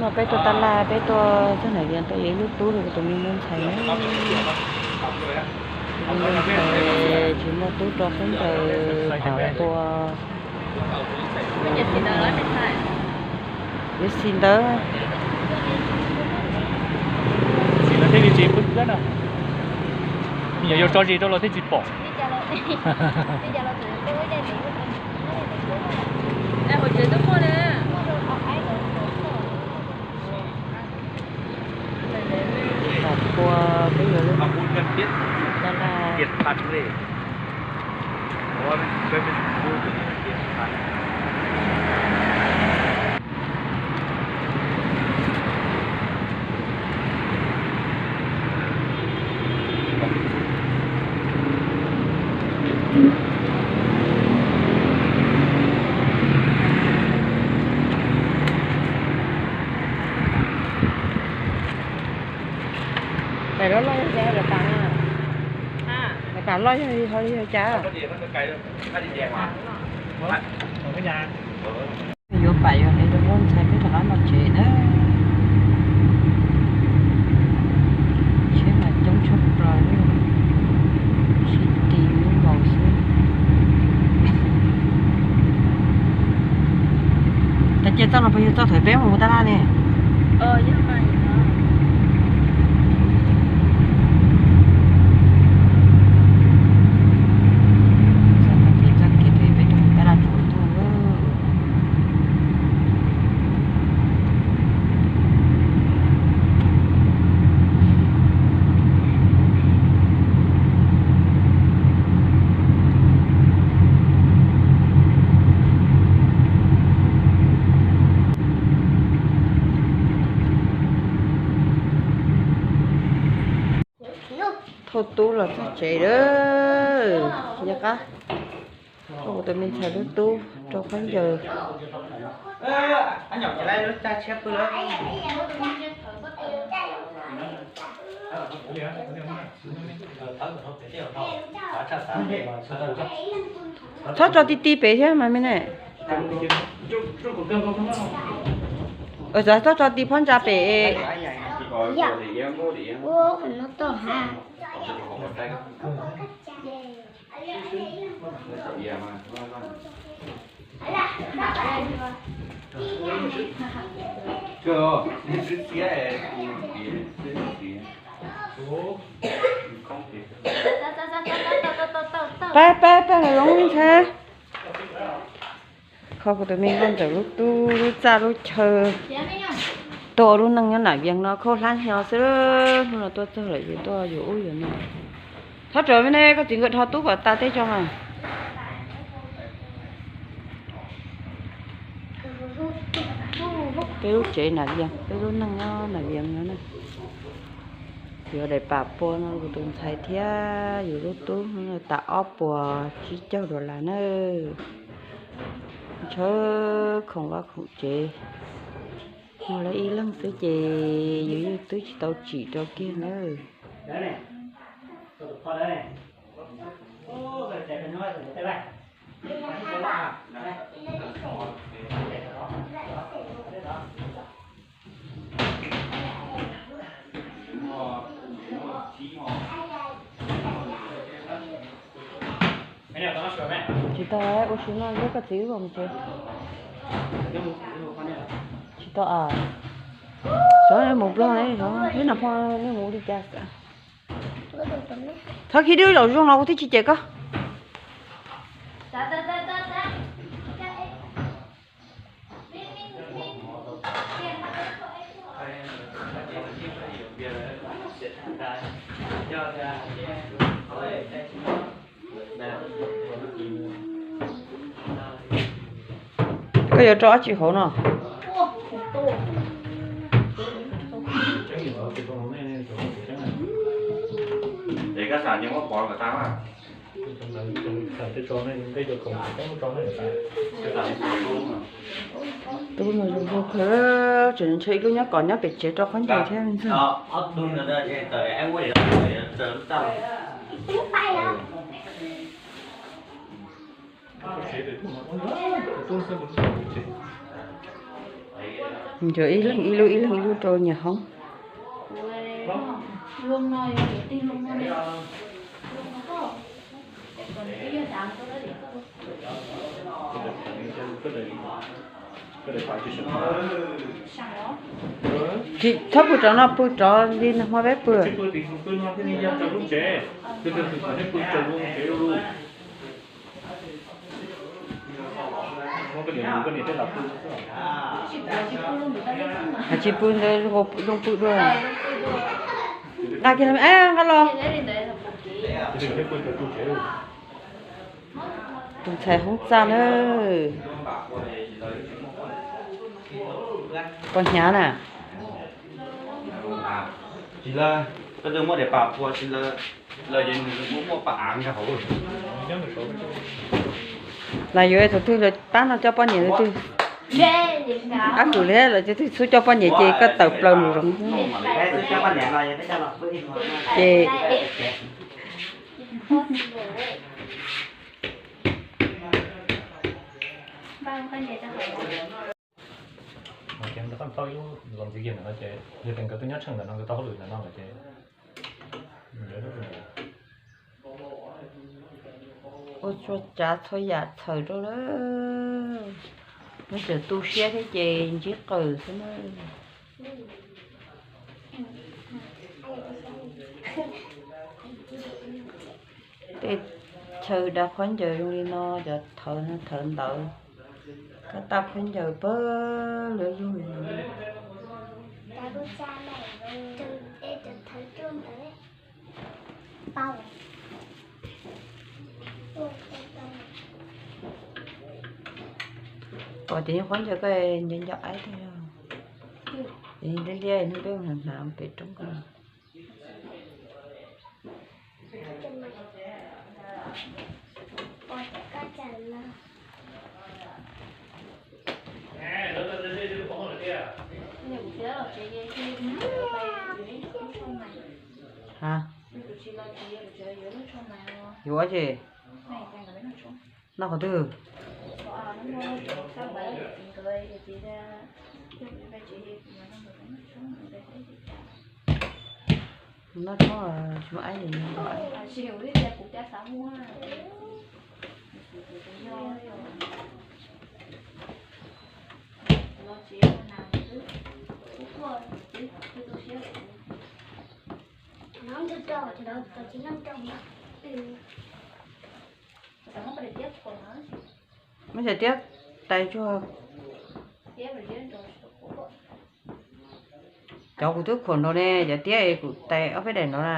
Peb tuaj tab laj, peb tuaj txog Nam Vias tau yog ib lub tub rau kuv tus me ntxhais na. Tus me ntxhais tsis muaj tub rau khaub ncaws pam tua. Yuav xis ntawd. Xis ntawd thiaj li tsis pub kab no. Yog yuav tso zis rau los thiaj tsis pom. Pam tua peb yuav lub tab laj. Tais loj loj yog cas lawv tas na? Lawv tas loj yog li ho li yog cas? Yuav pam yuav hais rau lub ntxhais peb rov qab los tsev na. Tsheb mas coob tshaj plaws li, sib tis lub nkaus xwb. Cas cia txoj no puas yog txoj thaum peb mus tab laj ne? Txoj no ces txoj kev peb rau mus tab laj tsuas tuaj. Thauj tub los txog tsev lawm. Yog qab, kuv tus me ntxhais lub tub rau khaub ncaws. Txhob tso ti ti pem thiab mas me ne. Txhob tso ti phab ntsa pem. Pab pab pab los zoo ntxhais. Kho kuv tus me nkauj ntxawm lub tub lub txaj lub chaw, tuaj ua lub neej nyob Nam Vias no khaub hlab hnyo xwb. Hnub no tuaj txog lawm ces tuaj yuav ub yuav no. Thov rawm me ne, koj txiv nkawd dhos tub kom tas teb tso mas. Peb lub tsev Nam Vias, peb lub neej nyob Nam Vias no na. Yuav daim pam pua no kuv tus ntxhais thiab yus lub tub tas ob puas tsib caug dollar na. Ntshaw khoom vaj khoom tsev, muag lawv ib leeg xwb ces yus yeej twb tsis tau tsim rau kiag nawb. Tsis tau, ua si no ib koj txiv wb mus tsev. Tsis tau a. Xyov mus Nplog ne, xyov ib no pho nej mus li cas. Thov khi dib zaum zoo los kuv thiaj tsis cem koj. Koj yuav rau dab tsi hauv no? Tub no zoo nkauj kawg, tseem ntshe ib lub nyob kom nyob pem tsev rau khaub ncaws thiab me ntxhais. Ncuav ib leeg ib lub ib leeg ib lub rau nyias hoob. Tsis txhob pw rov no, pw rov li nag hmo peb pw. Tsis pw ntawd zoo pw dua. Nqa kiag los, nqa los. Tus ntxhais hoob txaj na. Pos hnyav na. Tsis lawv, koj twb muab daim pam pua tsis lawv, lawv yeej muab muab pam av nkag hauv. Lawv yuav thaum twg lawv pab no coj poj niam tus twg? Ab, kuv li lawv tus twg xub coj poj niam ces koj tawm plaws nraum zoov. Ces Ces nkawd tau ib lub los ntxiv kiag ntawm no ces yog tias nkawd twb nyob tsheej ntawm no nkawd tau hauj lwm ntawm no lawm ces nkawd lub ua txhua tsav txhua yam txhawm rau lawm. Nws tseem tu siab thiab ces ntsib qawm xwb na. Tej chaw da khaub ncaws zoo li no, cov thawv no thawv ntawd, koj tab khaub ncaws pawg lawv yug. Pom cov nyuag khaub ncaws koj nco nco aib tiag, liab liab hnub peb hnav pem roob ko. Ha, yuav ces noj qhov twg? Noj tshoob tsis muaj aib. Muab cov tiab tais tsuag. Cov kuv twb khuam nrau ne, cov tiab es kuv tais ob peb daim no na.